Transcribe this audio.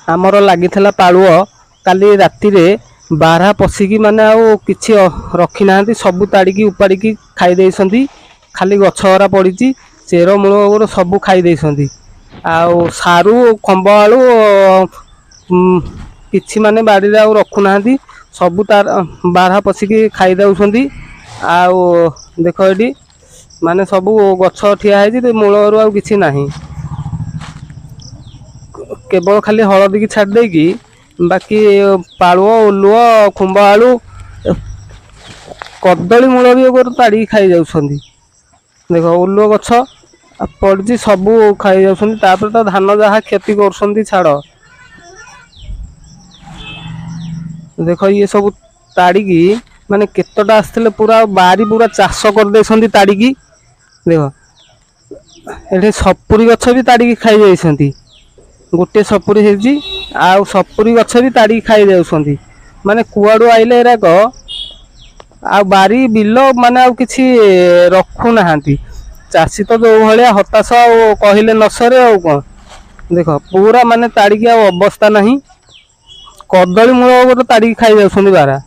ଆମର ଲାଗିଥିଲା ପାଳୁଅ, କାଲି ରାତିରେ ବାରହା ପଶିକି ମାନେ ଆଉ କିଛି ରଖିନାହାନ୍ତି, ସବୁ ତାଡ଼ିକି ଉପାଡ଼ିକି ଖାଇ ଦେଇଛନ୍ତି। ଖାଲି ଗଛ ଗୁରା ପଡ଼ିଛି, ଚେର ମୂଳ ଗୁରା ସବୁ ଖାଇ ଦେଇଛନ୍ତି। ଆଉ ସାରୁ, ଖମ୍ବ ଆଳୁ କିଛି ମାନେ ବାଡ଼ିରେ ଆଉ ରଖୁନାହାନ୍ତି, ସବୁ ତାର ବାରହା ପଶିକି ଖାଇ ଦେଉଛନ୍ତି। ଆଉ ଦେଖ ଏଠି ମାନେ ସବୁ ଗଛ ଠିଆ ହେଇଛି, ମୂଳରୁ ଆଉ କିଛି ନାହିଁ, କେବଳ ଖାଲି ହଳଦୀକି ଛାଡ଼ି ଦେଇକି ବାକି ପାଳୁଅ, ଓଲୁଅ, ଖୁମ୍ବ ଆଳୁ, କଦଳୀ ମୂଳ ବି ଗୋଟେ ତାଡ଼ିକି ଖାଇଯାଉଛନ୍ତି। ଦେଖ ଓଲୁଅ ଗଛ ପଡ଼ିଛି, ସବୁ ଖାଇଯାଉଛନ୍ତି। ତାପରେ ତ ଧାନ ଯାହା କ୍ଷତି କରୁଛନ୍ତି ଛାଡ଼। ଦେଖ ଇଏ ସବୁ ତାଡ଼ିକି ମାନେ କେତେଟା ଆସିଥିଲେ, ପୁରା ବାରି ପୁରା ଚାଷ କରିଦେଇଛନ୍ତି ତାଡ଼ିକି। ଦେଖ ଏଠି ସପୁରୀ ଗଛ ବି ତାଡ଼ିକି ଖାଇଯାଇଛନ୍ତି, ଗୋଟେ ସପୁରୀ ହେଇଛି, ଆଉ ସପୁରୀ ଗଛ ବି ତାଡ଼ିକି ଖାଇଯାଉଛନ୍ତି। ମାନେ କୁଆଡ଼ୁ ଆଇଲେ ଏରାକ, ଆଉ ବାରି ବିଲ ମାନେ ଆଉ କିଛି ରଖୁନାହାନ୍ତି। ଚାଷୀ ତ ଯୋଉ ଭଳିଆ ହତାଶ ଆଉ କହିଲେ ନ ସରେ ଆଉ କ'ଣ। ଦେଖ ପୁରା ମାନେ ତାଡ଼ିକି ଆଉ ଅବସ୍ଥା ନାହିଁ, କଦଳୀ ମୂଳ ଗୋଟେ ତାଡ଼ିକି ଖାଇଯାଉଛନ୍ତି ବାରହା।